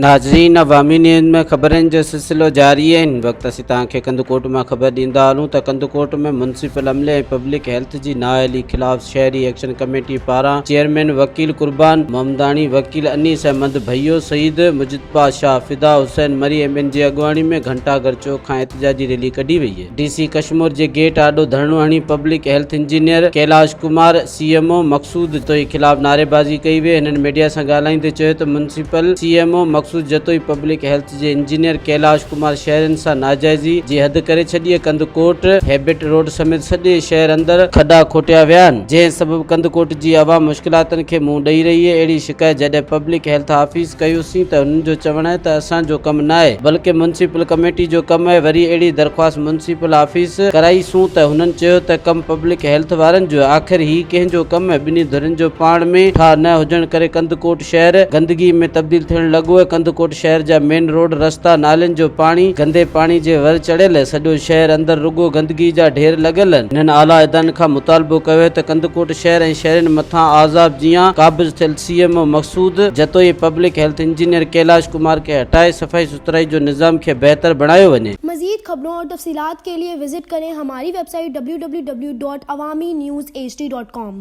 ناظرين عوامي نيوز ۾ خبرن جو سلسلو جاري آهي هن وقت اسين توهان کي ڪنڌڪوٽ مان خبر ڏيندا هلون ته ڪنڌڪوٽ ۾ ميونسپل عملي ۽ پبلڪ هيلٿ جي نااهلي خلاف شهري ايڪشن ڪميٽي پاران چيئرمين وڪيل قربان محمداڻي، وڪيل انيس احمد ڀيو، سيد مجتبيٰ شاهه، فدا حسين مري ۽ ٻين جي اڳواڻي ۾ گهنٽا گهر چوڪ کان احتجاجي ريلي ڪڍي وئي. ڊي سي ڪشمور جي گيٽ آڏو ڌرڻو هڻي public health engineer Kailash Kumar, C M O Maqsood Jatoi خلاف نعريبازي ڪئي وئي. هنن ميڊيا سان ڳالهائيندي چيو ته municipal C M O Maqsood Jatoi public health جي انجنيئر ڪيلاش ڪمار شهرين سان ناجائزي جي حد ڪري ڇڏي آهي، ڪنڌڪوٽ هيبٽ روڊ سميت سڄي شهر اندر کڏا کوٽيا ويا آهن، جنهن سبب ڪنڌڪوٽ جي عوام مشڪلاتن کي منهن ڏئي رهي آهي، اهڙي شڪايت جڏهن پبلڪ هيلٿ آفيس ڪيوسين ته هنن جو چوڻ آهي ته اسان جو ڪم ناهي بلڪه ميونسپل ڪميٽي جو ڪم آهي وري اهڙي درخواست ميونسپل آفيس ڪرائي سون ته هنن چيو ته ڪم پبلڪ هيلٿ وارن جو آهي آخر هي ڪنهن جو ڪم آهي ٻنهي ڌرين جو پاڻ ۾ ٺاهه نه هجڻ ڪري ڪنڌڪوٽ شهر گندگي ۾ تبديل ٿيڻ لڳو آهي ڪنڌڪوٽ شهر جا مين روڊ رستا نالين جو پاڻي گندي پاڻي جي ور چڙهيل آهي سڄو شهر اندر رڳو گندگي جا ڍير لڳل آهن هنن اعليٰ ادارن کان مطالبو ڪيو آهي ته ڪنڌڪوٽ شهر ۽ شهرين مٿان عذاب جيان قابض ٿيل C M O Maqsood Jatoi ۽ public health engineer Kailash Kumar کي هٽائي صفائي سٿرائي جو نظام کي بهتر بڻايو وڃي. مزيد خبرون اور تفصيلات کے لئے وزٽ ڪرين ھماري web site www.awamiNewsHD.com.